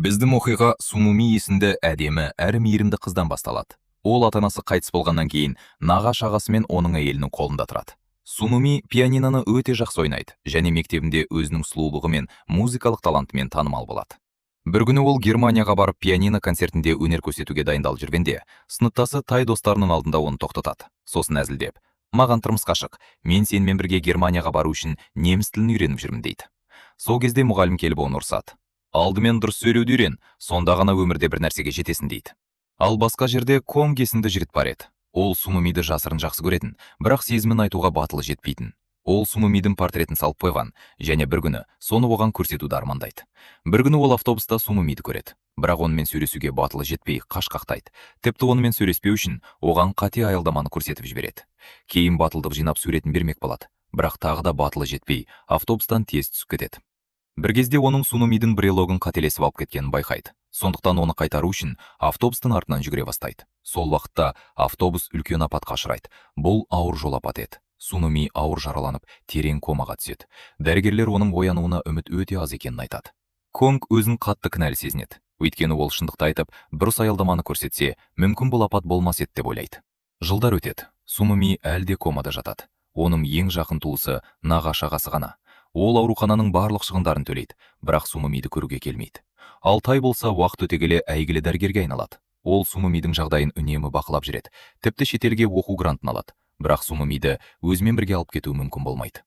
Біздің оқиға Сумуми есімді әдемі әрі мейірімді қыздан басталады. Ол ата-анасы қайтыс болғаннан кейін нағашы ағасы мен оның әйелінің қолында тұрады. Сумуми пианиноны өте жақсы ойнайды және мектебінде өзінің сұлулығы мен музыкалық талантымен танымал болады. Бір күні ол Германияға барып, пианино концертінде өнер көрсетуге дайындалып жүргенде, сыныптасы Тай достарының алдында оны тоқтатады. Сосын әзілдеп: «Маған тұрмысқа шық, мен сенімен бірге Германияға бару үшін неміс тілін үйреніп жүрмін», – дейді. Сол кезде мұғалім келіп оны ұрсады. «Алдымен дұрыс сөйлеуді үйрен, сонда ғана өмірде бір нәрсеге жетесің», – дейді. Ал басқа жерде Конг есімді жігіт бар еді. Ол Сумумиді жасырын жақсы көретін, бірақ сезімін айтуға батылы жетпейтін. Ол Сумумидің портретін салып қойған және бір күні соны оған көрсетуді армандайды. Бір күні ол автобуста Сумумиді көреді, бірақ онымен сөйлесуге батылы жетпей, қашқақтайды. Тіпті онымен сөйлеспеу үшін оған қате аялдаманы көрсетіп жібереді. Кейін батылдық жинап, суретін бермек болады, бірақ тағы да батылы жетпей, автобустан тез түсіп кетеді. Бір кезде оның Сунумидің брелогын қателесіп алып кеткенін байқайды. Сондықтан оны қайтару үшін автобустың артынан жүгіре бастайды. Сол уақытта автобус үлкен апатқа ұшырайды. Бұл ауыр жол апаты еді. Сунуми ауыр жараланып, терең комаға түседі. Дәрігерлер оның оянуына үміт өте аз екенін айтады. Конг өзін қатты кінәлі сезінеді, өйткені ол шындықты айтып, дұрыс аялдаманы көрсетсе, мүмкін, бұл апат болмас еді деп ойлайды. Жылдар өтеді. Сумуми әлі де комада жатады. Оның ең жақын туысы нағашы ағасы ғана. Ол аурухананың барлық шығындарын төлейді, бірақ Сумумиді көруге келмейді. Ал Тай болса, уақыт өте келе әйгілі дәрігерге айналады. Ол Сумумидің жағдайын үнемі бақылап жүреді, тіпті шетелге оқу грантын алады, бірақ Сумумиді өзімен бірге алып кетуі мүмкін болмайды.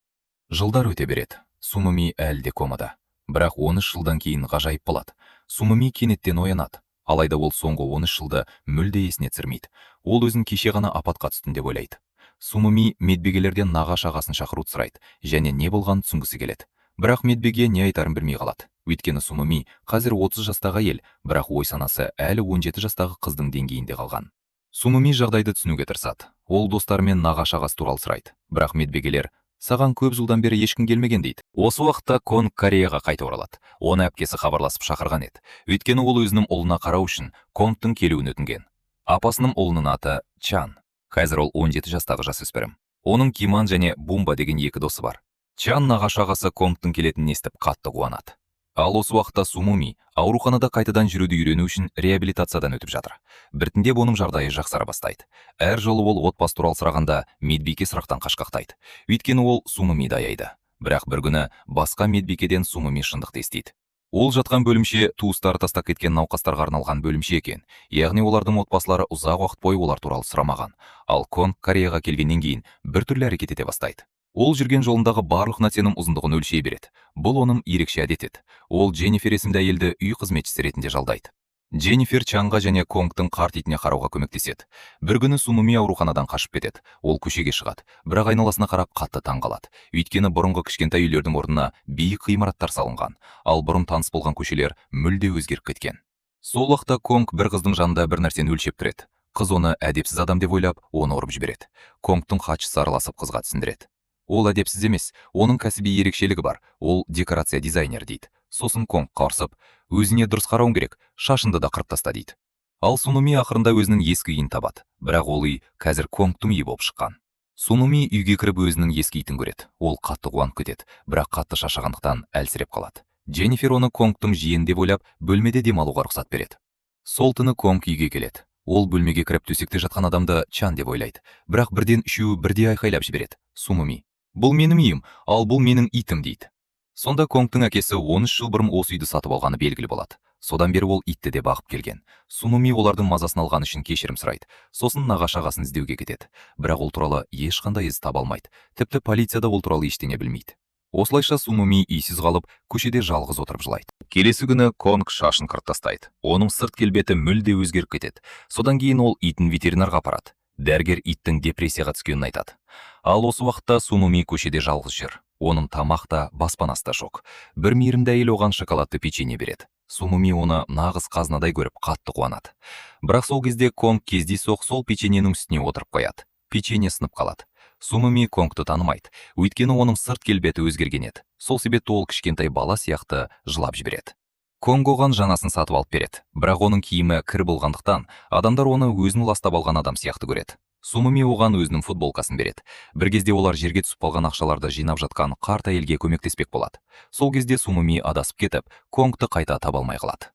Жылдар өте береді. Сумуми әлі де комада. Бірақ 13 жылдан кейін ғажайып болады. Сумуми кенеттен оянады. Алайда ол соңғы 13 жылды мүлде есіне түсірмейді. Ол өзін кеше ғана апатқа түстім деп ойлайды. Сумуми медбикелерден нағашы ағасын шақыруды сұрайды және не болғанын түсінгісі келеді. Бірақ медбике не айтарын білмей қалады, өйткені Сумуми қазір 30 жастағы әйел, бірақ ой санасы әлі 17 жастағы қыздың деңгейінде қалған. Сумуми жағдайды түсінуге тырысады. Ол достарымен нағашы ағасы туралы сұрайды, бірақ медбикелер «Саған көп жылдан бері ешкім келмеген» дейді. Осы уақытта Конг Кореяға қайта оралады. Оны әпкесі хабарласып шақырған еді, өйткені ол өзінің ұлына қарау үшін Конгтың келуін өтінген. Апасының ұлының аты Чан. Қазір ол 17 жастағы жасөспірім. Оның Киман және Бумба деген екі досы бар. Чан нағашы ағасы Конгтың келетінін естіп, қатты қуанады. Ал осы уақытта Сумуми ауруханада қайтадан жүруді үйрену үшін реабилитациядан өтіп жатыр. Біртіндеп оның жағдайы жақсара бастайды. Әр жолы ол отбасы туралы сұрағанда, медбике сұрақтан қашқақтайды, өйткені ол Сумумиді аяйды. Бірақ бір күні басқа медбикеден Сумуми шындықты естиді. Ол жатқан бөлімше туыстары тастап кеткен науқастарға арналған бөлімше екен, яғни олардың отбасылары ұзақ уақыт бойы олар туралы сұрамаған. Ал Конг Кореяға келгеннен кейін біртүрлі әрекет ете бастайды. Ол жүрген жолындағы барлық нәрсенің ұзындығын өлшей береді. Бұл оның ерекше әдеті еді. Ол Дженнифер есімді әйелді үй қызметшісі ретінде жалдайды. Дженнифер Чанға және Конгтың қарт итіне қарауға көмектеседі. Бір күні Сумуми ауруханадан қашып кетеді. Ол көшеге шығады, бірақ айналасына қарап, қатты таң қалады, өйткені бұрынғы кішкентай үйлердің орнына биік ғимараттар салынған, ал бұрын таныс болған көшелер мүлде өзгеріп кеткен. Сол уақытта Конг бір қыздың жанында бір нәрсені өлшеп тұр еді. Қыз оны әдепсіз адам деп ойлап, оны ұрып жібереді. Конгтың хатшысы араласып, қызға түсіндіреді: «Ол әдепсіз емес, оның кәсіби ерекшелігі бар, ол декорация дизайнер», – дейді. Сосын Конгқа ұрсып: «Өзіне дұрыс қарауың керек, шашынды да қырып таста», – дейді. Ал Сунуми ақырында өзінің ескі үйін табады, бірақ ол үй қазір Конгтың үйі болып шыққан. Сунуми үйге кіріп, өзінің ескі итін көреді. Ол қатты қуанып кетеді, бірақ қатты шаршағандықтан әлсіреп қалады. Дженнифер оны Конгтың жиені деп ойлап, бөлмеде демалуға рұқсат береді. Сол түні Конг үйге келеді. Ол бөлмеге кіріп, төсекте жатқан адамды Чан деп ойлайды, бірақ бірден үшеуі бірдей айқайлап жібереді. Сумуми: «Бұл менің үйім, ал бұл менің итім», – дейді. Сонда Конгтың әкесі 13 жыл бұрын осы үйді сатып алғаны белгілі болады. Содан бері ол итті де бағып келген. Сунуми олардың мазасын алғаны үшін кешірім сұрайды. Сосын нағашы ағасын іздеуге кетеді, бірақ ол туралы ешқандай із таба алмайды. Тіпті полиция да ол туралы ештеңе білмейді. Осылайша Сумуми үйсіз қалып, көшеде жалғыз отырып жылайды. Келесі күні Конг шашын қырып тастайды. Оның сырт келбеті мүлде өзгеріп кетеді. Содан кейін ол итін ветеринарға апарады. Дәрігер иттің депрессияға түскенін айтады. Ал осы уақытта Сумуми көшеде жалғыз жүр. Оның тамақ та, баспанасы да жоқ. Бір мейірімді әйел оған шоколадты печенье береді. Сумуми оны нағыз қазынадай көріп, қатты қуанады. Бірақ сол кезде Конг кездейсоқ сол печеньенің үстіне отырып қояды. Печенье сынып қалады. Сумуми Конгты танымайды, өйткені оның сырт келбеті өзгерген еді. Сол себепті ол кішкентай бала сияқты жылап жібереді. Конг оған жаңасын сатып алып береді, бірақ оның киімі кір болғандықтан, адамдар оны өзін ластап алған адам сияқты көреді. Сумуми оған өзінің футболкасын береді. Бір кезде олар жерге түсіп қалған ақшаларды жинап жатқан қарт әйелге көмектеспек болады. Сол кезде Сумуми адасып кетіп, Конгты қайта таба алмай қалады.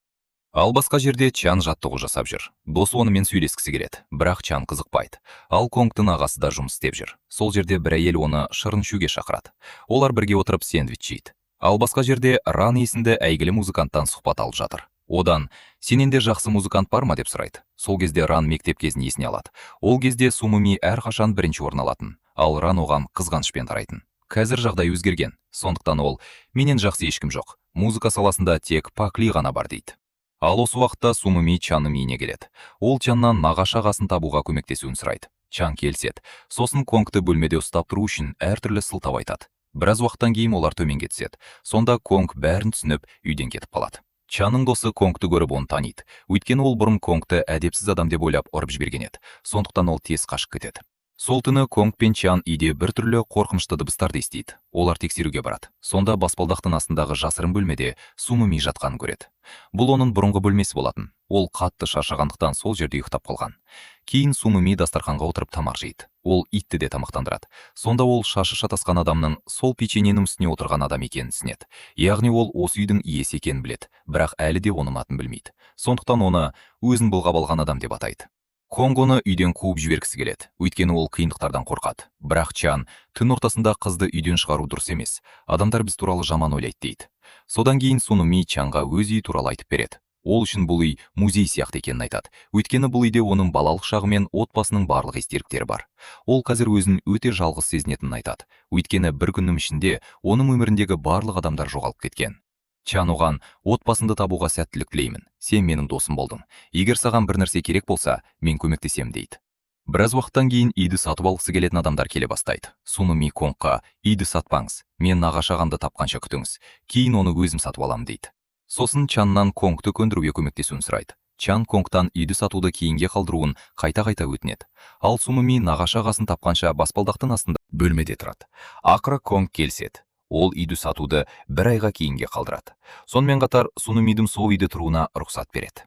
Ал басқа жерде Чан жаттығу жасап жүр. Досы онымен сөйлескісі келеді, бірақ Чан қызықпайды. Ал Конгтың ағасы да жұмыс істеп жүр. Сол жерде бір әйел оны шырын ішуге шақырады. Олар бірге отырып сэндвич жейді. Ал басқа жерде Ран есімді әйгілі музыканттан сұхбат алып жатыр. Одан: «Сенен де жақсы музыкант бар ма?» – деп сұрайды. Сол кезде Ран мектеп кезін есіне алады. Ол кезде Сумуми әрқашан бірінші орын алатын. Ал Ран оған қызғанышпен қарайтын. Қазір жағдай өзгерген. Сондықтан ол: «Менен жақсы ешкім жоқ. Музыка саласында тек Пак Ли ғана бар», – дейді. Ал осы уақытта Сумуми Чанның үйіне келеді. Ол Чаннан нағашы ағасын табуға көмектесуін сұрайды. Чан келіседі. Сосын Конгты бөлмеде ұстап тұру үшін әртүрлі сылтау айтады. Біраз уақыттан кейін олар төменге түседі. Сонда Конг бәрін түсініп, үйден кетіп қалады. Чанның досы Конгты көріп, оны таниды. Өйткені ол бұрын Конгты әдепсіз адам деп ойлап, ұрып жіберген еді. Сондықтан ол тез қашып кетеді. Сол түні Конг пен Чан үйде біртүрлі қорқынышты дыбыстарды естиді. Олар тексеруге барады. Сонда баспалдақтың астындағы жасырын бөлмеде Сумуми жатқанын көреді. Бұл оның бұрынғы бөлмесі болатын. Ол қатты шаршағандықтан сол жерде ұйықтап қалған. Кейін Сумуми дастарханға отырып тамақ жейді. Ол итті де тамақтандырады. Сонда ол шашы шатасқан адамның сол печеньенің үстіне отырған адам екенін түсінеді. Яғни ол осы үйдің иесі екенін біледі, бірақ әлі де оның атын білмейді. Сондықтан оны өзін былғап алған адам деп атайды. Конг оны үйден қуып жібергісі келеді, өйткені ол қиындықтардан қорқады. Бірақ Чан: «Түн ортасында қызды үйден шығару дұрыс емес, адамдар біз туралы жаман ойлайды», – дейді. Содан кейін Сунуми Чанға өз үйі туралы айтып береді. Ол үшін бұл үй музей сияқты екенін айтады, өйткені бұл үйде оның балалық шағы мен отбасының барлық естеліктері бар. Ол қазір өзін өте жалғыз сезінетінін айтады, өйткені бір күннің ішінде оның өміріндегі барлық адамдар жоғалып кеткен. Чан оған: «Отбасыңды табуға сәттілік тілеймін. Сен менің досым болдың. Егер саған бір нәрсе керек болса, мен көмектесемін», – дейді. Біраз уақыттан кейін үйді сатып алғысы келетін адамдар келе бастайды. Сунуми Конгқа: «Үйді сатпаңыз, мен нағашы ағамды тапқанша күтіңіз, кейін оны өзім сатып аламын», – дейді. Сосын Чаннан Конгты көндіруге көмектесуін сұрайды. Чан Конгтан үйді сатуды кейінге қалдыруын қайта-қайта өтінеді. Ал Сумуми нағашы ағасын тапқанша баспалдақтың астында бөлмеде тұрады. Ақыры Конг келіседі. Ол үйді сатуды бір айға кейінге қалдырады. Сонымен қатар Сунумидің сол үйде тұруына рұқсат береді.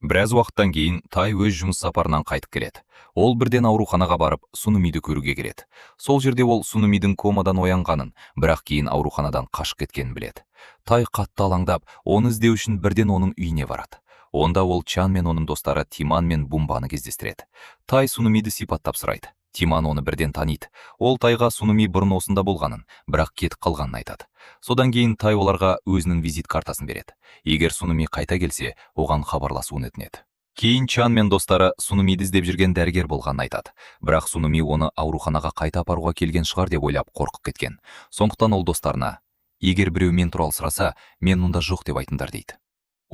Біраз уақыттан кейін Тай өз жұмыс сапарынан қайтып келеді. Ол бірден ауруханаға барып, Сунумиді көруге келеді. Сол жерде ол Сунумидің комадан оянғанын, бірақ кейін ауруханадан қашып кеткенін біледі. Тай қатты алаңдап, оны іздеу үшін бірден оның үйіне барады. Онда ол Чан мен оның достары Тиман мен Бумбаны кездестіреді. Тай Сунумиді сипаттап сұрайды. Тиман оны бірден таниды. Ол Тайға Сунуми бұрын осында болғанын, бірақ кетіп қалғанын айтады. Содан кейін Тай оларға өзінің визит картасын береді. Егер Сунуми қайта келсе, оған хабарласуын өтінеді. Кейін Чан мен достары Сунумиді іздеп жүрген дәрігер болғанын айтады. Бірақ Сунуми оны ауруханаға қайта апаруға келген шығар деп ойлап, қорқып кеткен. Сондықтан ол достарына: «Егер біреу мен туралы сұраса, мен мұнда жоқ деп айтыңдар», – дейді.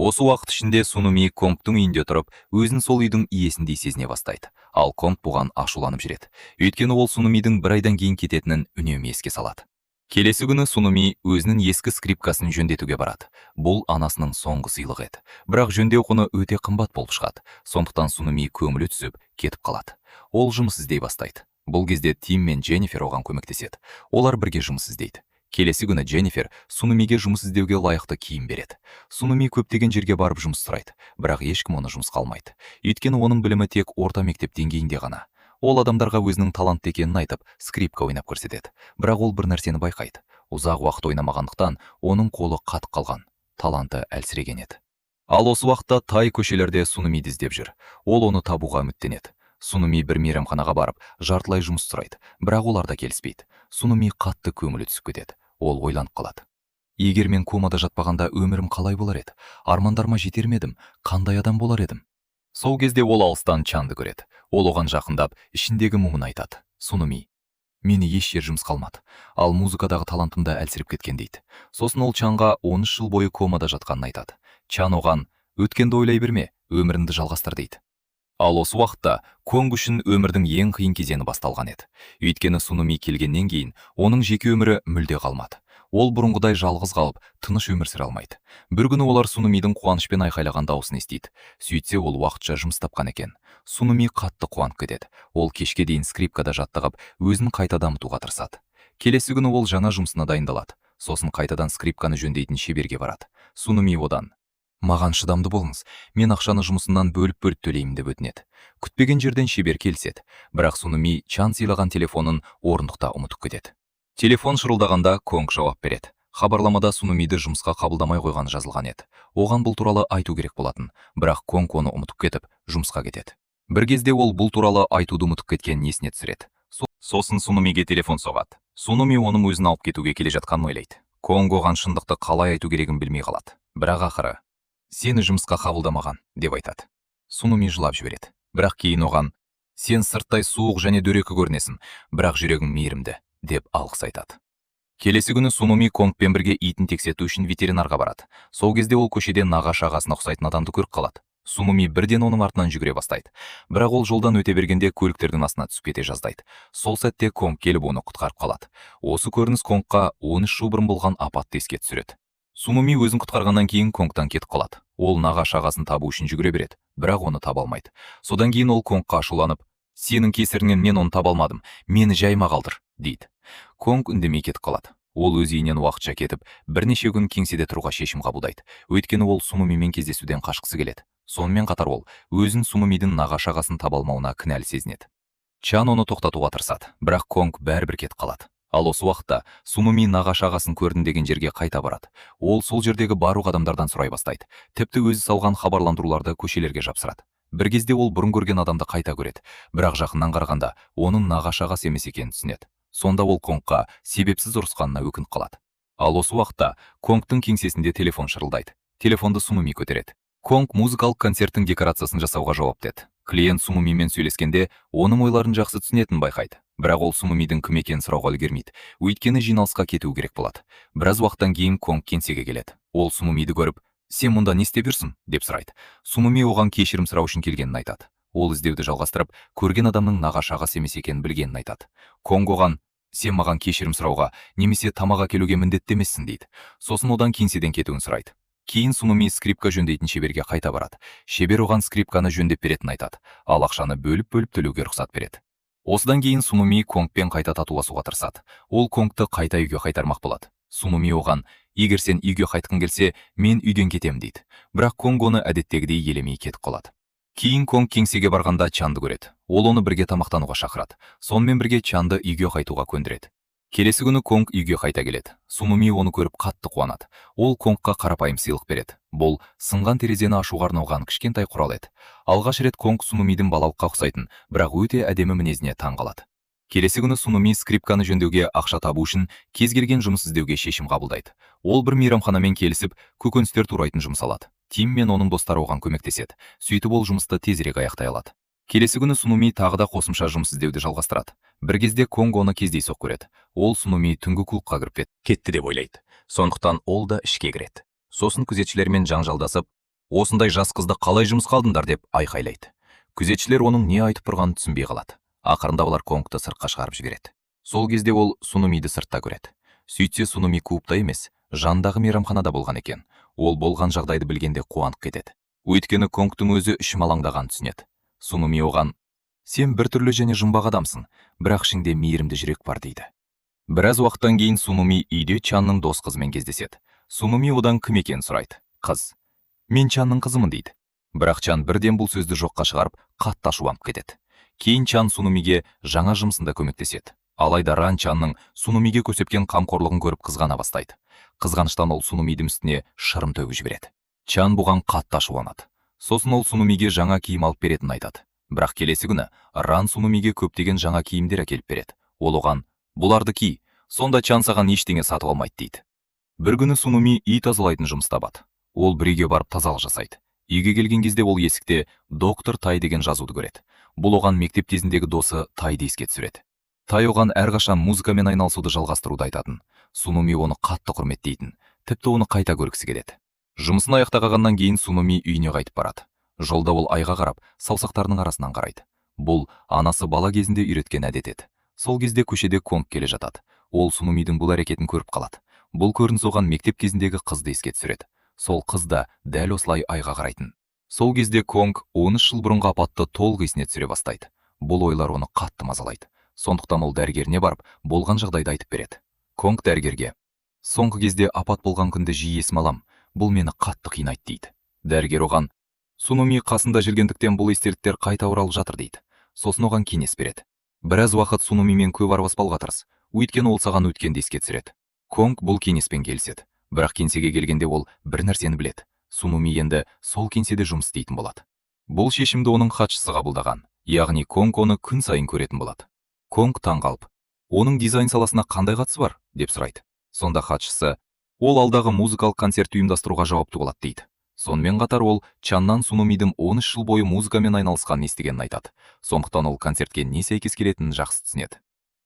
Осы уақыт ішінде Сунуми Конгтың үйінде тұрып, өзін сол үйдің иесіндей сезіне бастайды. Ал Конг бұған ашуланып жүреді. Өйткені ол Сунумидің бір айдан кейін кететінін үнемі еске салады. Келесі күні Сунуми өзінің ескі скрипкасын жөндетуге барады. Бұл анасының соңғы сыйлығы еді. Бірақ жөндеу құны өте қымбат болып шығады. Сондықтан Сунуми көңілі түсіп, кетіп қалады. Ол жұмыс іздей бастайды. Бұл кезде Тим мен Дженнифер оған көмектеседі. Олар бірге жұмыс іздейді. Келесі күні Дженнифер Сунумиге жұмыс іздеуге лайықты киім береді. Сунуми көптеген жерге барып жұмыс сұрайды, бірақ ешкім оны жұмысқа алмайды. Өйткені оның білімі тек орта мектеп деңгейінде ғана. Ол адамдарға өзінің талантты екенін айтып, скрипка ойнап көрсетеді. Бірақ ол бір нәрсені байқайды. Ұзақ уақыт ойнамағандықтан оның қолы қатып қалған, таланты әлсіреген еді. Ал осы уақытта Тай көшелерде Сунумиді іздеп жүр. Ол оны табуға үміттенеді. Сунуми бір мейрамханаға барып, жартылай жұмыс сұрайды, бірақ олар да келіспейді. Сунуми қатты көңілі түсіп кетеді. Ол ойланып қалады: «Егер мен комада жатпағанда, өмірім қалай болар еді? Армандарыма жетер ме едім? Қандай адам болар едім?» Сол кезде ол алыстан Чанды көреді. Ол оған жақындап, ішіндегі мұңын айтады. Сунуми: «Мені еш жер жұмысқа алмады, ал музыкадағы талантым да әлсіреп кеткен», – дейді. Сосын ол Чанға 13 жыл бойы комада жатқанын айтады. Чан оған: «Өткенді ойлай берме, өміріңді жалғастыр», – дейді. Ал осы уақытта Конг үшін өмірдің ең қиын кезеңі басталған еді. Өйткені Сунуми келгеннен кейін оның жеке өмірі мүлде қалмады. Ол бұрынғыдай жалғыз қалып, тыныш өмір сүре алмайды. Бір күні олар Сунумидің қуанышпен айқайлаған дауысын естиді. Сөйтсе, ол уақытша жұмыс тапқан екен. Сунуми қатты қуанып кетеді. Ол кешке дейін скрипкада жаттығып, өзін қайта дамытуға тырысады. Келесі күні ол жаңа жұмысына дайындалады. Сосын қайтадан скрипканы жөндейтін шеберге барады. Сунуми одан: «Маған шыдамды болыңыз, мен ақшаны жұмысымнан бөліп-бөліп төлеймін», – деп өтінеді. Күтпеген жерден шебер келіседі. Бірақ Сунуми Чан сыйлаған телефонын орындықта ұмытып кетеді. Телефон шырылдағанда, Конг жауап береді. Хабарламада Сунумиді жұмысқа қабылдамай қойғаны жазылған еді. Оған бұл туралы айту керек болатын, бірақ Конг оны ұмытып кетіп, жұмысқа кетеді. Бір кезде ол бұл туралы айтуды ұмытып кеткенін есіне түсіреді. Сосын Сунумиге телефон соғады. Сунуми оның өзін алып кетуге келе жатқанын ойлайды. Конг оған шындықты қалай айту керегін білмей қалады. Бірақ ақыры: «Сені жұмысқа қабылдамаған», – деп айтады. Сунуми жылап жібереді. Бірақ кейін оған: «Сен сырттай суық және дөрекі көрінесің, бірақ жүрегің мейірімді», – деп алғыс айтады. Келесі күні Сунуми Конгпен бірге итін тексерту үшін ветеринарға барады. Сол кезде ол көшеде нағашы ағасына ұқсайтын адамды көріп қалады. Сунуми бірден оның артынан жүгіре бастайды. Бірақ ол жолдан өте бергенде көліктердің астына түсіп кете жаздайды. Сол сәтте Конг келіп, оны құтқарып қалады. Осы көрініс Конгқа 13 жыл бұрын болған апатты еске түсіреді. Сунуми өзін құтқарғаннан кейін Конгтан кетіп қалады. Ол нағашы ағасын табу үшін жүгіре береді, бірақ оны таба алмайды. Содан кейін ол Конгқа ашуланып: «Сенің кесіріңнен мен оны таба алмадым, мені жайыма қалдыр», – дейді. Конг үндемей кетіп қалады. Ол өз үйінен уақытша кетіп, бірнеше күн кеңседе тұруға шешім қабылдайды. Өйткені ол Сунумимен кездесуден қашқысы келеді. Сонымен қатар ол өзін Сунумидің нағашы ағасын таба алмауына кінәлі сезінеді. Чан оны тоқтатуға тырысады, бірақ Конг бәрібір кетіп қалады. Ал осы уақытта Сунуми нағашы ағасын көрдім деген жерге қайта барады. Ол сол жердегі барлық адамдардан сұрай бастайды. Тіпті өзі салған хабарландыруларды көшелерге жапсырады. Бір кезде ол бұрын көрген адамды қайта көреді, бірақ жақыннан қарағанда оның нағашы ағасы емес екенін түсінеді. Сонда ол Конгқа себепсіз ұрысқанына өкініп қалады. Ал осы уақытта Конгтың кеңсесінде телефон шырылдайды. Телефонды Сунуми көтереді. Конг музыкалық концерттің декорациясын жасауға жауапты еді. Клиент Сунумимен сөйлескенде, оның ойларын жақсы түсінетінін байқайды. Бірақ ол Сунумидің кім екенін сұрауға үлгермейді, өйткені жиналысқа кетуі керек болады. Біраз уақыттан кейін Конг кеңсеге келеді. Ол Сунумиді көріп: «Сен мұнда не істеп жүрсің?» – деп сұрайды. Сунуми оған кешірім сұрау үшін келгенін айтады. Ол іздеуді жалғастырып, көрген адамның нағашы ағасы емес екенін білгенін айтады. Конг оған: «Сен маған кешірім сұрауға немесе тамақ әкелуге міндетті емессің», – дейді. Сосын одан кеңседен кетуін сұрайды. Кейін Сунуми скрипка жөндейтін шеберге қайта барады. Шебер оған скрипканы жөндеп беретінін айтады, ал ақшаны бөліп-бөліп төлеуге рұқсат береді. Осыдан кейін Сунуми Конгпен қайта татуласуға тырысады. Ол Конгты қайта үйге қайтармақ болады. Сунуми оған: «Егер сен үйге қайтқың келсе, мен үйден кетемін», – дейді. Бірақ Конг оны әдеттегідей елемей кетіп қалады. Кейін Конг кеңсеге барғанда Чанды көреді. Ол оны бірге тамақтануға шақырады. Сонымен бірге Чанды үйге қайтуға көндіреді. Келесі күні Конг үйге қайта келеді. Сунуми оны көріп қатты қуанады. Ол Конгқа қарапайым сыйлық береді. Бұл сынған терезені ашуға арналған кішкентай құрал еді. Алғаш рет Конг Сунумидің балалыққа ұқсайтын, бірақ өте әдемі мінезіне таң қалады. Келесі күні Сунуми скрипканы жөндеуге ақша табу үшін кез келген жұмыс іздеуге шешім қабылдайды. Ол бір мейрамханамен келісіп, көкөністер турайтын жұмыс алады. Тим мен оның достары оған көмектеседі. Сөйтіп ол жұмысты тезірек аяқтай алады. Келесі күні Сунуми тағы да қосымша жұмыс іздеуді жалғастырады. Бір кезде Конг оны кездейсоқ көреді. Ол Сунуми түнгі клубқа кіріп кетті деп ойлайды. Сондықтан ол да ішке кіреді. Сосын күзетшілермен жанжалдасып: «Осындай жас қызды қалай жұмысқа алдыңдар?» – деп айқайлайды. Күзетшілер оның не айтып тұрғанын түсінбей қалады. Ақырында олар Конгты сыртқа шығарып жібереді. Сол кезде ол Сунумиді сыртта көреді. Сөйтсе, Сунуми клубта емес, жанындағы мейрамханада болған екен. Ол болған жағдайды білгенде қуанып кетеді. Өйткені Конгтың өзі үшін алаңдағанын түсінеді. Сунуми оған: «Сен біртүрлі және жұмбақ адамсың, бірақ ішіңде мейірімді жүрек бар», – дейді. Біраз уақыттан кейін Сунуми үйде Чанның дос қызымен кездеседі. Сунуми одан кім екенін сұрайды. Қыз: «Мен Чанның қызымын», – дейді. Бірақ Чан бірден бұл сөзді жоққа шығарып, қатты ашуланып кетеді. Кейін Чан Сунумиге жаңа жұмысында көмектеседі. Алайда Ран Чанның Сунумиге көрсеткен қамқорлығын көріп, қызғана бастайды. Қызғаныштан ол Сунумидің үстіне шырын төгіп жібереді. Чан бұған қатты ашуланады. Сосын ол Сунумиге жаңа киім алып беретінін айтады. Бірақ келесі күні Ран Сунумиге көптеген жаңа киімдер әкеліп береді. Ол оған: «Бұларды ки, сонда Чан саған ештеңе сатып алмайды», – дейді. Бір күні Сунуми үй тазалайтын жұмыс табады. Ол бір үйге барып, тазалық жасайды. Үйге келген кезде ол есікте «Доктор Тай» деген жазуды көреді. Бұл оған мектеп кезіндегі досы Тайды еске түсіреді. Тай оған әрқашан музыкамен айналысуды жалғастыруды айтатын. Сунуми оны қатты құрметтейтін, тіпті оны қайта көргісі келеді. Жұмысын аяқтағаннан кейін Сунуми үйіне қайтып барады. Жолда ол айға қарап, саусақтарының арасынан қарайды. Бұл анасы бала кезінде үйреткен әдет еді. Сол кезде көшеде Конг келе жатады. Ол Сунумидің бұл әрекетін көріп қалады. Бұл көрініс оған мектеп кезіндегі қызды еске түсіреді. Сол қыз да дәл осылай айға қарайтын. Сол кезде Конг 13 жыл бұрынғы апатты толық есіне түсіре бастайды. Бұл ойлар оны қатты мазалайды. Сондықтан ол дәрігеріне барып, болған жағдайды айтып береді. Конг дәрігерге: «Соңғы кезде апат болған күнді жиі есіме алам, бұл мені қатты қинайды», – дейді. Дәрігер оған: «Сунуми қасында жүргендіктен, бұл естеліктер қайта оралып жатыр», – дейді. Сосын оған кеңес береді: «Біраз уақыт Сунумимен көп араласпауға тырыс, өйткені ол саған өткенді еске түсіреді». Конг бұл кеңеспен келіседі. Бірақ кеңсеге келгенде ол бір нәрсені біледі. Сунуми енді сол кеңседе жұмыс істейтін болады. Бұл шешімді оның хатшысы қабылдаған. Яғни Конг оны күн сайын көретін болады. Конг таң қалып, «Оның дизайн саласына қандай қатысы бар?» деп сұрайды. Сонда хатшысы, «Ол алдағы музыкалық концертті ұйымдастыруға жауапты болады» дейді. Сонымен қатар ол Чаннан Сунумидің 13 жыл бойы музыкамен айналысқанын естігенін айтады. Сондықтан ол концертке не сәйкес келетінін жақсы түсінеді.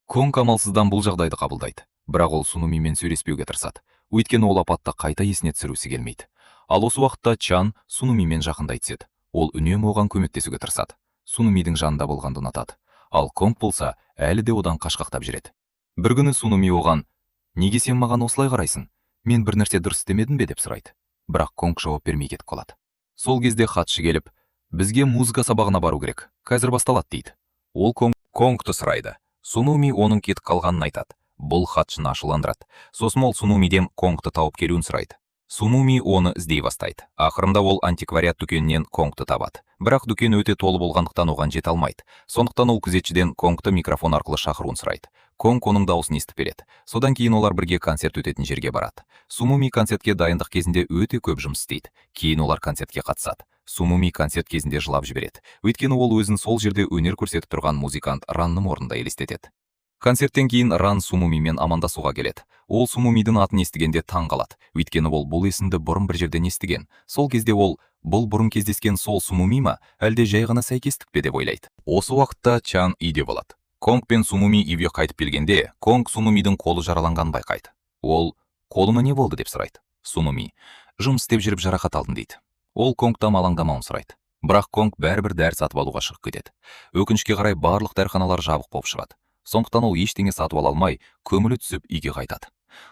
Конг амалсыздан бұл жағдайды қабылдайды. Бірақ ол Сунумимен сөйлеспеуге тырысады. Өйткені ол апатты қайта есіне түсіргісі келмейді. Ал осы уақытта Чан Сунумимен жақындай түседі. Ол үнемі оған көмектесуге тырысады. Сунумидің жанында болғанды ұнатады. Ал Конг болса, әлі де одан қашқақтап жүреді. Бір күні Сунуми оған: «Неге сен маған осылай қарайсың? Мен бір нәрсе дұрыс істемедім бе?» деп сұрайды. Бірақ Конг жауап бермей кетіп қалады. Сол кезде хатшы келіп, «Бізге музыка сабағына бару керек. Қазір басталады» дейді. Ол Конгты сұрайды. Сунуми оның кетіп қалғанын айтады. Бұл хатшыны ашуландырады. Сосын ол Сунумиден Конгты тауып келуін сұрайды. Сунуми оны іздей бастайды. Ақырында ол антиквариат дүкенінен Конгты табады. Бірақ дүкен өте толы болғандықтан, оған жете алмайды. Сондықтан ол күзетшіден Конгты микрофон арқылы шақыруын сұрайды. Конг оның дауысын естіп береді. Содан кейін олар бірге концерт өтетін жерге барады. Сумуми концертке дайындық кезінде өте көп жұмыс істейді. Кейін олар концертке қатысады. Сумуми концерт кезінде жылап жібереді. Өйткені ол өзін сол жерде өнер көрсетіп тұрған музыкант Ранның орнында елестетеді. Концерттен кейін Ран Сумумимен амандасуға келеді. Ол Сумумидің атын естігенде таң қалады. Өйткені ол бұл есімді бұрын бір жерден естіген. Сол кезде ол: «Бұл бұрын кездескен сол Сумуми ма, әлде жай ғана сәйкестік пе?» деп ойлайды. Осы уақытта Чан үйде болады. Конг пен Сумуми үйге қайтып келгенде, Конг Сумумидің қолы жараланғанын байқайды. Ол: «Қолыңа не болды?» деп сұрайды. Сумуми: «Жұмыс істеп жүріп жарақат алдым» дейді. Ол Конгтан алаңдамауын сұрайды. Бірақ Конг бәрібір дәрі сатып алуға шығып кетеді. Өкінішке қарай, барлық дәріханалар жабық болып шығады. Сондықтан ол ештеңе сатып ала алмай, көңілі түсіп үйге қайтады.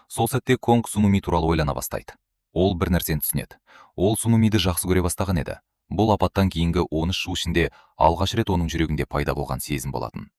Сол сәтте Конг Сунуми туралы ойлана бастайды. Ол бір нәрсені түсінеді. Ол Сунумиді жақсы көре бастаған еді. Бұл апаттан кейінгі 13 жыл ішінде алғаш рет оның жүрегінде пайда болған сезім болатын.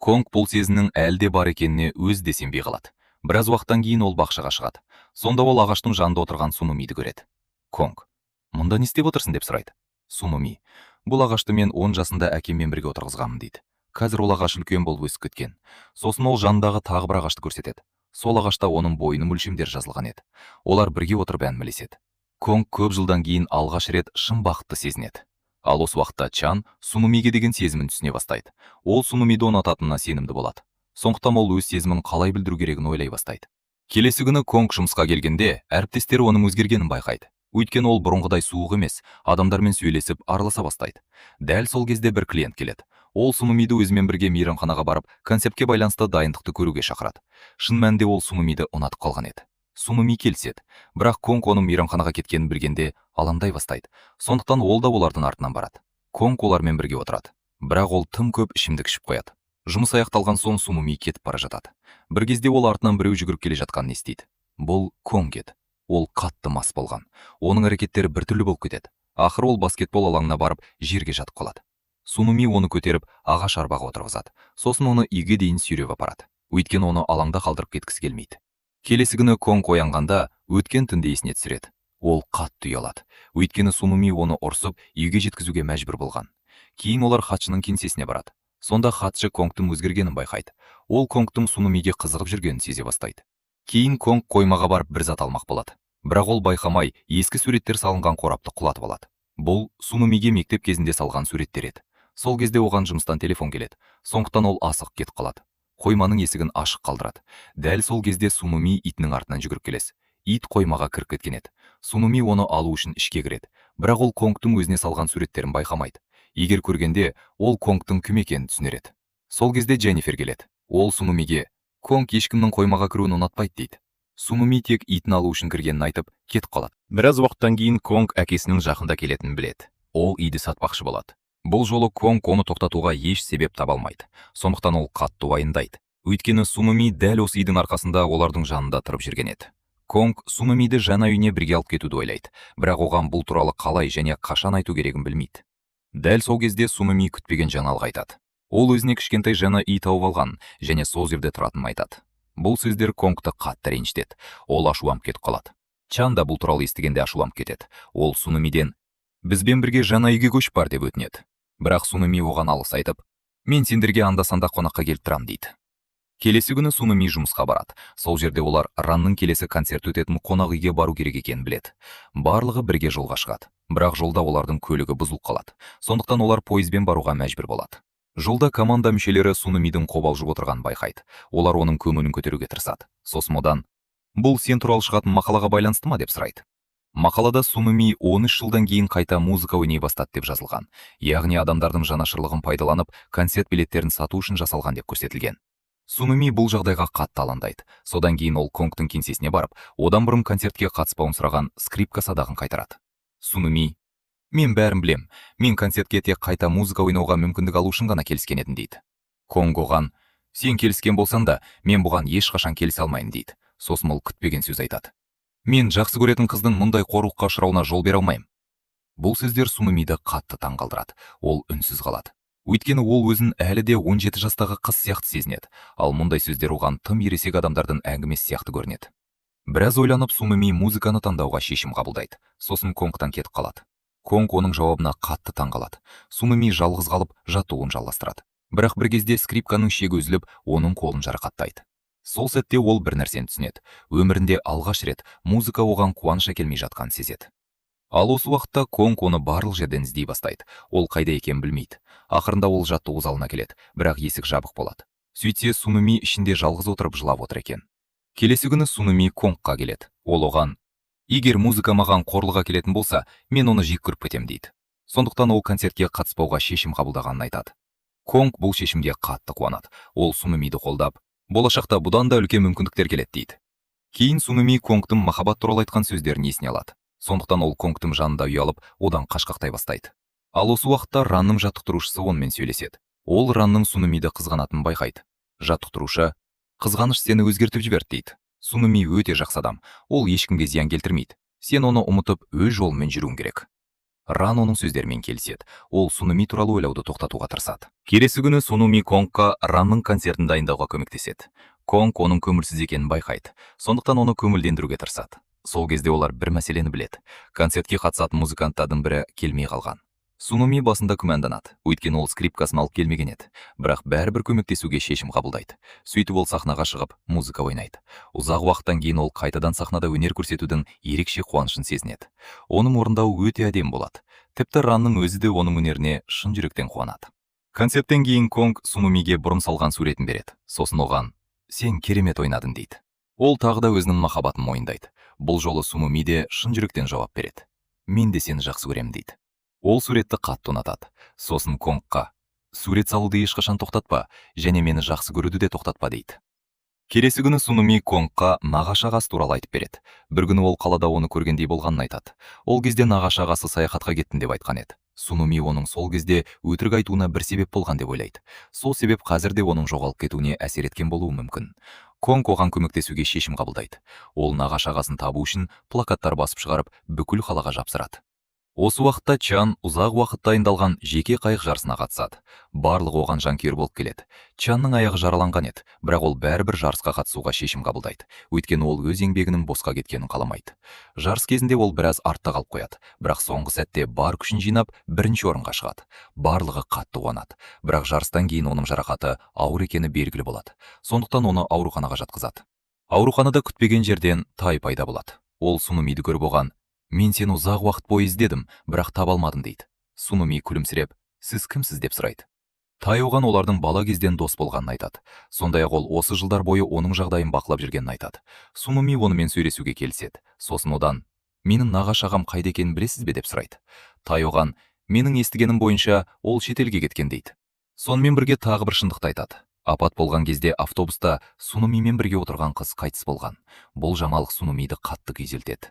Конг бұл сезімнің әлі де бар екеніне өзі де сенбей қалады. Біраз уақыттан кейін ол бақшаға шығады. Сонда ол ағаштың жанында отырған Сунумиді көреді. Конг: «Мұнда не істеп отырсың?» деп сұрайды. Сунуми: «Бұл ағашты мен 10 жасында әкеммен бірге отырғызғанмын» дейді. Қазір ол ағаш үлкен болып өсіп кеткен. Сосын ол жанындағы тағы бір ағашты көрсетеді. Сол ағашта оның бойының өлшемдері жазылған еді. Олар бірге отырып әңгімелеседі. Конг көп жылдан кейін алғаш рет шын бақытты сезінеді. Ал осы уақытта Чан Сунумиге деген сезімін түсіне бастайды. Ол Сунумиді ұнататынына сенімді болады. Сондықтан ол өз сезімін қалай білдіру керегін ойлай бастайды. Келесі күні Конг жұмысқа келгенде, әріптестері оның өзгергенін байқайды. Өйткені ол бұрынғыдай суық емес, адамдармен сөйлесіп, араласа бастайды. Дәл сол кезде бір клиент келеді. Ол Сунумиді өзімен бірге мейрамханаға барып, концертке байланысты дайындықты көруге шақырады. Шын мәнінде ол Сунумиді ұнатып қалған еді. Сунуми келіседі. Бірақ Конг оның мейрамханаға кеткенін білгенде алаңдай бастайды. Сондықтан ол да олардың артынан барады. Конг олармен бірге отырады. Бірақ ол тым көп ішімдік ішіп қояды. Жұмыс аяқталған соң Сунуми кетіп бара жатады. Бір кезде ол артынан біреу жүгіріп келе жатқанын естиді. Бұл Конг еді. Ол қатты мас болған. Оның әрекеттері біртүрлі болып кетеді. Ақыры ол баскетбол алаңына барып, жерге жатып қалады. Сунуми оны көтеріп, ағаш арбаға отырғызады. Сосын оны үйге дейін сүйреп апарады. Өйткені оны алаңда қалдырып кеткісі келмейді. Келесі күні Конг оянғанда, өткен түнді есіне түсіреді. Ол қатты ұялады. Өйткені Сунуми оны ұрсып, үйге жеткізуге мәжбүр болған. Кейін олар хатшының кеңсесіне барады. Сонда хатшы Конгтың өзгергенін байқайды. Ол Конгтың Сунумиге қызығып жүргенін сезе бастайды. Кейін Конг қоймаға барып, бір зат алмақ болады. Бірақ ол байқамай ескі суреттер салынған қорапты құлатып алады. Бұл Сунумиге мектеп кезінде салған суреттер еді. Сол кезде оған жұмыстан телефон келеді. Сондықтан ол асығып кетіп қалады. Қойманың есігін ашық қалдырады. Дәл сол кезде Сунуми итінің артынан жүгіріп келеді. Ит қоймаға кіріп кеткен еді. Сунуми оны алу үшін ішке кіреді. Бірақ ол Конгтың өзіне салған суреттерін байқамайды. Егер көргенде, ол Конгтың кім екенін түсінер еді. Сол кезде Дженнифер келеді. Ол Сунумиге: «Конг ешкімнің қоймаға кіруін ұнатпайды» дейді. Сунуми тек итін алу үшін кіргенін айтып, кетіп қалады. Біраз уақыттан кейін Конг әкесінің жақында келетінін біледі. Ол үйді сатпақшы болады. Бұл жолы Конг оны тоқтатуға еш себеп таба алмайды. Сондықтан ол қатты уайымдайды. Өйткені Сунуми дәл осы үйдің арқасында олардың жанында тұрып жүрген еді. Конг Сунумиді жаңа үйіне бірге алып кетуді ойлайды. Бірақ оған бұл туралы қалай және қашан айту керегін білмейді. Дәл сол кезде Сунуми күтпеген жаңалық айтады. Ол өзіне кішкентай жаңа үй тауып алған және сол жерде тұратынын айтады. Бұл сөздер Конгты қатты ренжітеді. Ол ашуланып кетіп қалады. Чан да бұл туралы естігенде ашуланып кетеді. Ол Сунумиден: «Бізбен бірге жаңа үйге көшіп бар» деп өтінеді. Бірақ Сунуми оған алғыс айтып, «Мен сендерге анда-санда қонаққа келіп тұрам» дейді. Келесі күні Сунуми жұмысқа барады. Сол жерде олар Ранның келесі концерт өтетін қонақ үйге бару керек екенін біледі. Барлығы бірге жолға шығады. Бірақ жолда олардың көлігі бұзылып қалады. Сондықтан олар пойызбен баруға мәжбүр болады. Жолда команда мүшелері Сунумидің қобалжып отырғанын байқайды. Олар оның көңілін көтеруге тырысады. Сосын одан: «Бұл сен туралы шығатын мақалаға байланысты ма?» деп сұрайды. Мақалада Сунуми 13 жылдан кейін қайта музыка ойнай бастады деп жазылған. Яғни адамдардың жанашырлығын пайдаланып, концерт билеттерін сату үшін жасалған деп көрсетілген. Сунуми бұл жағдайға қатты алаңдайды. Содан кейін ол Конгтың кеңсесіне барып, одан бұрын концертке қатыспауын сұраған скрипка садағын қайтарады. Сунуми: «Мен бәрін білем. Мен концертке тек қайта музыка ойнауға мүмкіндік алу үшін ғана келіскен едім», – дейді. Конг оған: «Сен келіскен болсаң да, мен бұған ешқашан келісе алмаймын», – дейді. Сосын ол күтпеген сөз айтады: «Мен жақсы көретін қыздың мұндай қорлыққа ұшырауына жол бере алмаймын». Бұл сөздер Сунумиді қатты таңғалдырады. Ол үнсіз қалады. Өйткені ол өзін әлі де 17 жастағы қыз сияқты сезінеді. Ал мұндай сөздер оған тым ересек адамдардың әңгімесі сияқты көрінеді. Біраз ойланып, Сунуми музыканы таңдауға шешім қабылдайды. Сосын Конгтан кетіп қалады. Конг оның жауабына қатты таңғалады. Сунуми жалғыз қалып, жаттығуын жалғастырады. Бірақ бір кезде скрипканың шегі үзіліп, оның қолын жарақаттайды. Сол сәтте ол бір нәрсені түсінеді. Өмірінде алғаш рет музыка оған қуаныш әкелмей жатқанын сезеді. Ал осы уақытта Конг оны барлық жерден іздей бастайды. Ол қайда екенін білмейді. Ақырында ол жаттығу залына келеді, бірақ есік жабық болады. Сөйтсе, Сунуми ішінде жалғыз отырып жылап отыр екен. Келесі күні Сунуми Конгқа келеді. Ол оған: «Егер музыка маған қорлық әкелетін болса, мен оны жек көріп кетемін», – дейді. Сондықтан ол концертке қатыспауға шешім қабылдағанын айтады. Конг бұл шешімге қатты қуанады. Ол Сунумиді қолдап, болашақта бұдан да үлкен мүмкіндіктер келеді дейді. Кейін Сунуми Конгтың махаббат туралы айтқан сөздерін есіне алады. Сондықтан ол Конгтың жанында ұялып, одан қашқақтай бастайды. Ал осы уақытта Ранның жаттықтырушысы онымен сөйлеседі. Ол Ранның Сунумиді қызғанатынын байқайды. Жаттықтырушы: «Қызғаныш сені өзгертіп жіберді», – дейді. «Сунуми өте жақсы адам. Ол ешкімге зиян келтірмейді. Сен оны ұмытып, өз жолыңмен жүруің керек». Ран оның сөздерімен келіседі. Ол Сунуми туралы ойлауды тоқтатуға тырысады. Келесі күні Сунуми Конгқа Ранның концертін дайындауға көмектеседі. Конг оның көңілсіз екенін байқайды. Сондықтан оны көңілдендіруге тырысады. Сол кезде олар бір мәселені біледі. Концертке қатысатын музыканттардың бірі келмей қалған. Сунуми басында күмәнданады, өйткені ол скрипкасын алып келмеген еді. Бірақ бәрібір көмектесуге шешім қабылдайды. Сөйтіп ол сахнаға шығып, музыка ойнайды. Ұзақ уақыттан кейін ол қайтадан сахнада өнер көрсетудің ерекше қуанышын сезінеді. Оның орындауы өте әдемі болады. Тіпті Ранның өзі де оның өнеріне шын жүректен қуанады. Концерттен кейін Конг Сунумиге бұрын салған суретін береді. Сосын оған: «Сен керемет ойнадың», – дейді. Ол тағы да өзінің махаббатын мойындайды. Бұл жолы Сунуми де шын жүректен жауап береді. «Мен де сені жақсы көремін», – дейді. Ол суретті қатты ұнатады. Сосын Конгқа: «Сурет салуды ешқашан тоқтатпа және мені жақсы көруді де тоқтатпа», – дейді. Келесі күні Сунуми Конгқа нағашы ағасы туралы айтып береді. Бір күні ол қалада оны көргендей болғанын айтады. Ол кезде нағашы ағасы саяхатқа кеттім деп айтқан еді. Сунуми оның сол кезде өтірік айтуына бір себеп болған деп ойлайды. Сол себеп қазір де оның жоғалып кетуіне әсер еткен болуы мүмкін. Конг оған көмектесуге шешім қабылдайды. Ол нағашы ағасын табу үшін плакаттар басып шығарып, бүкіл қалаға жапсырады. Осы уақытта Чан ұзақ уақыт дайындалған жеке қайық жарысына қатысады. Барлығы оған жанкүйер болып келеді. Чанның аяғы жараланған еді, бірақ ол бәрібір жарысқа қатысуға шешім қабылдайды. Өйткені ол өз еңбегінің босқа кеткенін қаламайды. Жарыс кезінде ол біраз артта қалып қояды, бірақ соңғы сәтте бар күшін жинап, бірінші орынға шығады. Барлығы қатты қуанады. Бірақ жарыстан кейін оның жарақаты ауыр екені белгілі болады. Сондықтан оны ауруханаға жатқызады. Ауруханада күтпеген жерден Тай пайда болады. Ол Сунумиді көріп оған: «Мен сені ұзақ уақыт бойы іздедім, бірақ таба алмадым», – дейді. Сунуми күлімсіреп: «Сіз кімсіз?» деп сұрайды. Тай оған олардың бала кезден дос болғанын айтады. Сондай-ақ ол осы жылдар бойы оның жағдайын бақылап жүргенін айтады. Сунуми онымен сөйлесуге келіседі. Сосын одан: «Менің нағашы ағам қайда екенін білесіз бе?» деп сұрайды. Тай оған: «Менің естігенім бойынша, ол шетелге кеткен», – дейді. Сонымен бірге тағы бір шындықты айтады. Апат болған кезде автобуста Сунумимен бірге отырған қыз қайтыс болған. Бұл жаңалық Сунумиді қатты күйзелтеді.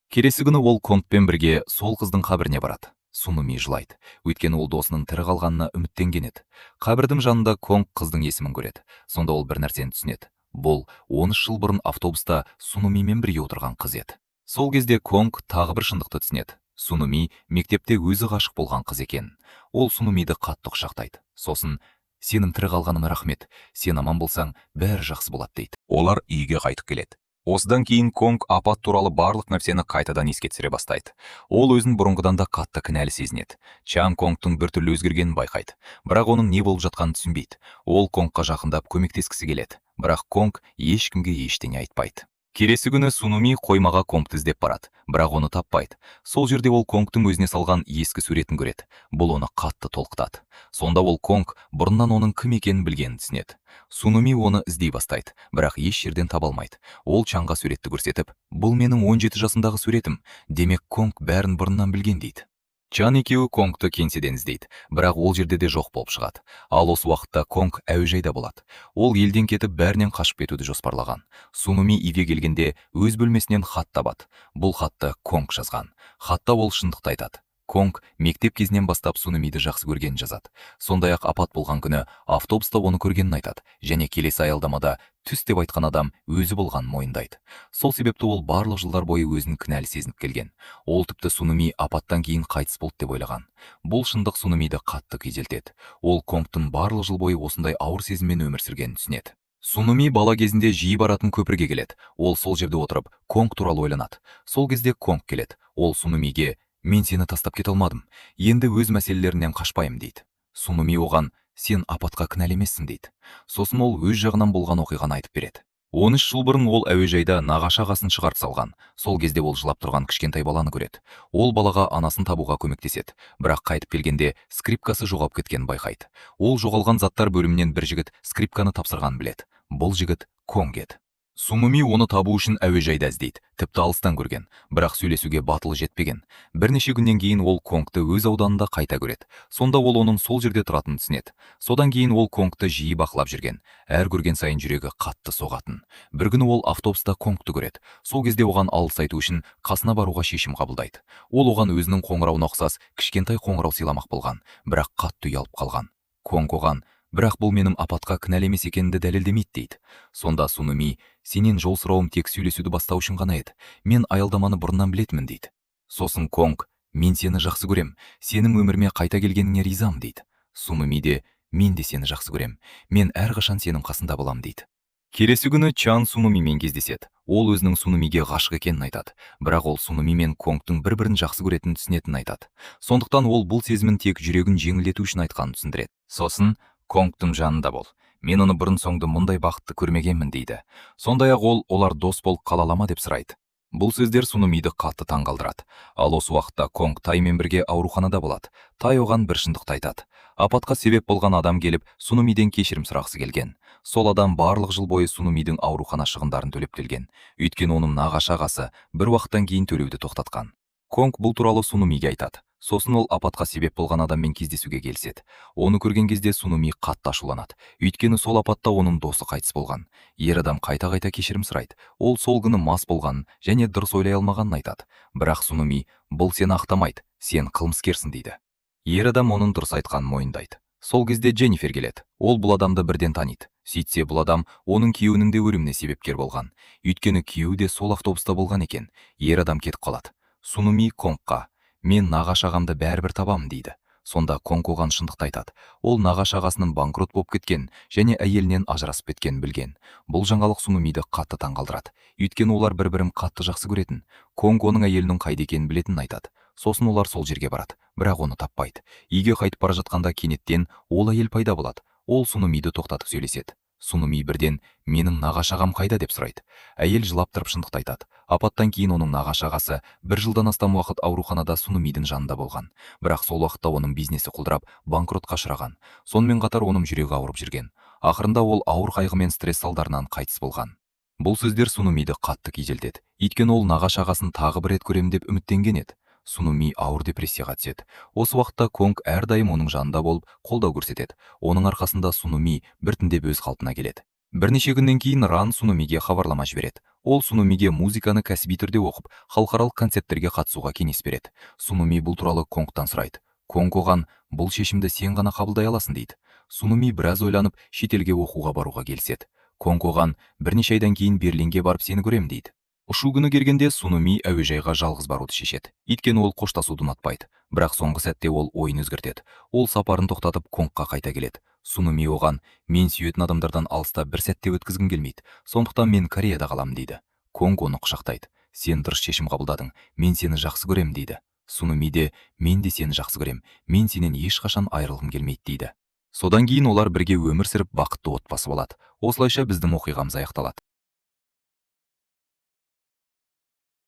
Келесі күні ол Конгпен бірге сол қыздың қабіріне барады. Сунуми жылайды. Өйткені ол досының тірі қалғанына үміттенген еді. Қабірдің жанында Конг қыздың есімін көреді. Сонда ол бір нәрсені түсінеді. Бұл 13 жыл бұрын автобуста Сунумимен бірге отырған қыз еді. Сол кезде Конг тағы бір шындықты түсінеді. Сунуми мектепте өзі ғашық болған қыз екен. Ол Сунумиді қатты құшақтайды. Сосын: «Сенің тірі қалғаныңа рахмет. Сен аман болсаң, бәрі жақсы болады», – дейді. Олар үйге қайтып келеді. Осыдан кейін Конг апат туралы барлық нәрсені қайтадан еске түсіре бастайды. Ол өзін бұрынғыдан да қатты кінәлі сезінеді. Чан Конгтың біртүрлі өзгергенін байқайды. Бірақ оның не болып жатқанын түсінбейді. Ол Конгқа жақындап көмектескісі келеді. Бірақ Конг ешкімге ештеңе айтпайды. Келесі күні Сунуми қоймаға Конгты іздеп барады, бірақ оны таппайды. Сол жерде ол Конгтың өзіне салған ескі суретін көреді. Бұл оны қатты толқытады. Сонда ол Конг бұрыннан оның кім екенін білгенін түсінеді. Сунуми оны іздей бастайды, бірақ еш жерден таба алмайды. Ол Чанға суретті көрсетіп, «Бұл менің 17 жасымдағы суретім, демек Конг бәрін бұрыннан білген» дейді. Чан екеуі Конгты кеңседен іздейді, бірақ ол жерде де жоқ болып шығады. Ал осы уақытта Конг әуежайда болады. Ол елден кетіп, бәрінен қашып кетуді жоспарлаған. Сунуми үйге келгенде өз бөлмесінен хат табады. Бұл хатты Конг жазған. Хатта ол шындықты айтады. Конг мектеп кезінен бастап Сунумиді жақсы көргенін жазады. Сондай-ақ апат болған күні автобуста оны көргенін айтады және келесі аялдамада түс деп айтқан адам өзі болғанын мойындайды. Сол себепті ол барлық жылдар бойы өзін кінәлі сезініп келген. Ол тіпті Сунуми апаттан кейін қайтыс болды деп ойлаған. Бұл шындық Сунумиді қатты күйзелтеді. Ол Конгтың барлық жыл бойы осындай ауыр сезіммен өмір сүргенін түсінеді. Сунуми бала кезінде жиі баратын көпірге келеді. Ол сол жерде отырып, Конг туралы ойланады. Сол кезде Конг келеді. Ол Сунумиге: «Мен сені тастап кете алмадым, енді өз мәселелерінен қашпаймын» дейді. Сунуми оған: «Сен апатқа кінәлі емессің» дейді. Сосын ол өз жағынан болған оқиғаны айтып береді. 13 жыл бұрын ол әуежайда нағашы ағасын шығарып салған. Сол кезде ол жылап тұрған кішкентай баланы көреді. Ол балаға анасын табуға көмектеседі, бірақ қайтып келгенде скрипкасы жоғалып кеткенін байқайды. Ол жоғалған заттар бөлімінен бір жігіт скрипканы тапсырғанын біледі. Бұл жігіт Конг еді. Сунуми оны табу үшін әуежайда іздейді, тіпті алыстан көрген, бірақ сөйлесуге батылы жетпеген. Бірнеше күннен кейін ол Конгты өз ауданында қайта көреді. Сонда ол оның сол жерде тұратынын түсінеді. Содан кейін ол Конгты жиі бақылап жүрген. Әр көрген сайын жүрегі қатты соғатын. Бір күні ол автобуста Конгты көреді. Сол кезде оған алғыс айту үшін қасына баруға шешім қабылдайды. Ол оған өзінің қоңырауына ұқсас кішкентай қоңырау сыйламақ болған, бірақ қатты ұялып қалған. Конг оған: «Бірақ бұл менің апатқа кінәлі емес екенімді дәлелдемейді» дейді. Сонда Сунуми: «Сенен жол сұрауым тек сөйлесуді бастау үшін ғана еді. Мен аялдаманы бұрыннан білетінмін» дейді. Сосын Конг: «Мен сені жақсы көрем, сенің өміріме қайта келгеніңе ризамын» дейді. Сунуми де: «Мен де сені жақсы көрем, мен әрқашан сенің қасында боламын» дейді. Келесі күні Чан Сунумимен кездеседі. Ол өзінің Сунумиге ғашық екенін айтады, бірақ ол Сунуми мен Конгтың бір-бірін жақсы көретінін түсінетінін айтады. Сондықтан ол бұл сезімін тек жүрегін жеңілдету үшін айтқанын түсіндіреді. Сосын: «Конгтың жанында бол, мен оны бұрын соңды мұндай бақытты көрмегенмін» дейді. Сондай-ақ ол олар дос болып қала ала ма деп сұрайды. Бұл сөздер Сунумиді қатты таңғалдырады. Ал осы уақытта Конг Таймен бірге ауруханада болады. Тай оған бір шындықты айтады. Апатқа себеп болған адам келіп, Сунумиден кешірім сұрағысы келген. Сол адам барлық жыл бойы Сунумидің аурухана шығындарын төлеп келген, өйткені оның нағашы ағасы бір уақыттан кейін төлеуді тоқтатқан. Конг бұл туралы Сунумиге айтады. Сосын ол апатқа себеп болған адаммен кездесуге келіседі. Оны көрген кезде Сунуми қатты ашуланады, өйткені сол апатта оның досы қайтыс болған. Ер адам қайта-қайта кешірім сұрайды. Ол сол күні мас болғанын және дұрыс ойлай алмағанын айтады. Бірақ Сунуми: «Бұл сені ақтамайды, сен қылмыскерсің» дейді. Ер адам оның дұрыс айтқанын мойындайды. Сол кезде Дженнифер келеді. Ол бұл адамды бірден таниды. Сөйтсе, бұл адам оның күйеуінің де өліміне себепкер болған, өйткені күйеуі де сол автобуста болған екен. Ер адам кетіп қалады. Сунуми Конгқа: «Мен нағашы ағамды бәрібір табамын» дейді. Сонда Конг оған шындықты айтады. Ол нағашы ағасының банкрот болып кеткен және әйелінен ажырасып кеткенін білген. Бұл жаңалық Сунумиді қатты таңғалдырады, өйткені олар бір-бірін қатты жақсы көретін. Конг оның әйелінің қайда екенін білетінін айтады. Сосын олар сол жерге барады, бірақ оны таппайды. Үйге қайтып бара жатқанда кенеттен ол әйел пайда болады. Ол Сунумиді тоқтатып сөйлеседі. Сунуми бірден: «Менің нағашы ағам қайда?» деп сұрайды. Әйел жылап тұрып шындықты айтады. Апаттан кейін оның нағашы ағасы бір жылдан астам уақыт ауруханада Сунумидің жанында болған, бірақ сол уақытта оның бизнесі құлдырап, банкротқа ұшыраған. Сонымен қатар оның жүрегі ауырып жүрген. Ақырында ол ауыр қайғы мен стресс салдарынан қайтыс болған. Бұл сөздер Сунумиді қатты күйзелтеді, өйткені ол нағашы ағасын тағы бір рет көремін деп үміттенген еді. Сунуми ауыр депрессияға түседі. Осы уақытта Конг әрдайым оның жанында болып, қолдау көрсетеді. Оның арқасында Сунуми біртіндеп өз қалпына келеді. Бірнеше күннен кейін Ран Сунумиге хабарлама жібереді. Ол Сунумиге музыканы кәсіби түрде оқып, халықаралық концерттерге қатысуға кеңес береді. Сунуми бұл туралы Конгтан сұрайды. Конг оған: «Бұл шешімді сен ғана қабылдай аласың» дейді. Сунуми біраз ойланып, шетелге оқуға баруға келіседі. Конг оған: «Бірнеше айдан кейін Берлинге барып, сені көремін» дейді. Ұшу күні келгенде Сунуми әуежайға жалғыз баруды шешеді, өйткені ол қоштасуды ұнатпайды. Бірақ соңғы сәтте ол ойын өзгертеді. Ол сапарын тоқтатып, Конгқа қайта келеді. Сунуми оған: «Мен сүйетін адамдардан алыста бір сәтте өткізгім келмейді, сондықтан мен Кореяда қаламын» дейді. Конг оны құшақтайды. «Сен дұрыс шешім қабылдадың, мен сені жақсы көремін» дейді. Сунуми де: «Мен де сені жақсы көрем, мен сенен ешқашан айырылғым келмейді» дейді. Содан кейін олар бірге өмір сүріп, бақытты отбасы болады. Осылайша біздің оқиғамыз аяқталады.